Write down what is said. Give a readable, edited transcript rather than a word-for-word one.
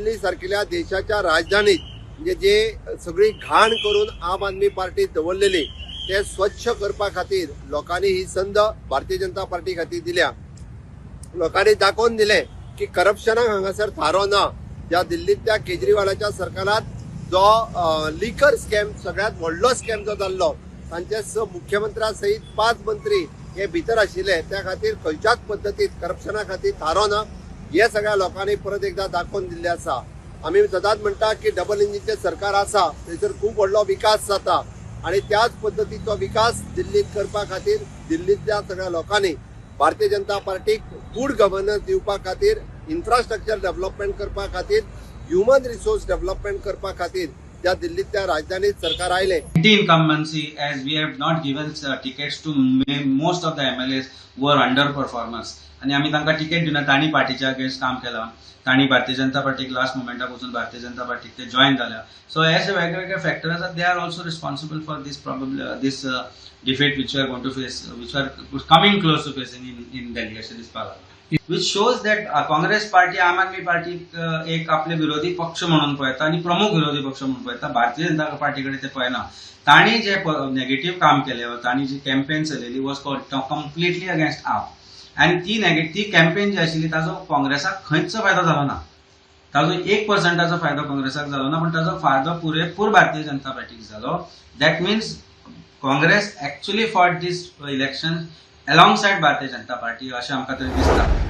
दिल्ली सारकिल्या देशाच्या राजधानीत म्हणजे जे सगळी घाण करून आम आदमी पार्टी दवरलेली ते स्वच्छ करपा खातीर लोकांनी ही संद भारतीय जनता पार्टी खातीर दिल्या. लोकांनी दाखोवन दिलें की करप्शनाक हांगासर थारो ना. ज्या दिल्लींतल्या केजरीवालाच्या सरकारात जो लिकर स्कॅम, सगळ्यात व्हडलो स्कॅम जो जाल्लो, तांचे स मुख्यमंत्र्या सहित 5 मंत्री हे भितर आशिल्ले. त्या खातीर खंयच्याच पद्दतीत करप्शना खातीर थारो ना हे सगळ्या लोकांनी परत एकदा दाखोवन दिल्लें आसा. आमी सदांच म्हणटा की डबल इंजिनचें सरकार आसा थंयसर खूब व्हडलो विकास जाता आनी त्याच पद्दतीचो विकास दिल्लीत करपा खातीर दिल्लींतल्या सगळ्या लोकांनी भारतीय जनता पार्टीक गुड गव्हर्नन्स दिवपा खातीर, इन्फ्रास्ट्रक्चर डेव्हलपमेंट करपा खातीर, ह्युमन रिसोर्स डेव्हलपमेंट करपा खातीर ज्या दिल्लींतल्या राजधानीत सरकार आयलें. Anti incumbency, as we have not given tickets to most of the MLAs who are under performers आनी आमी तांकां तिकेट दिना. तांणी पार्टीच्या अगेन्स्ट काम केलां, तांणी भारतीय जनता पार्टीक लास्ट मुमेंटाक वचून भारतीय जनता पार्टीक ते जॉयन जाल्या. सो हे अशे वेगवेगळे फॅक्टर आसात, they are also responsible for this probably this defeat which are going to face, which are coming close to facing in Delhi अशें दिसपाक लागलां, which shows that Congress party Aam Aadmi पार्टीक एक आपले विरोधी पक्ष म्हणून पळयता आनी प्रमुख विरोधी पक्ष म्हणून पळयता. भारतीय जनता पार्टी कडेन ते पळयना. तांणी जे नेगेटीव काम केलें वा तांणी जी कॅम्पेन चलयली वॉज कम्प्लिटली अगेन्स्ट आप आनी ती ती कॅम्पेन जी आशिल्ली ताजो काँग्रेसाक खंयच फायदो जालो ना. ताजो 1%चो फायदो काँग्रेसाक जालो ना, पण ताजो फायदो पुरेपूर भारतीय जनता पार्टीक जालो. That means Congress actually fought this election alongside Bharatiya Janata party अशें आमकां तरी दिसता.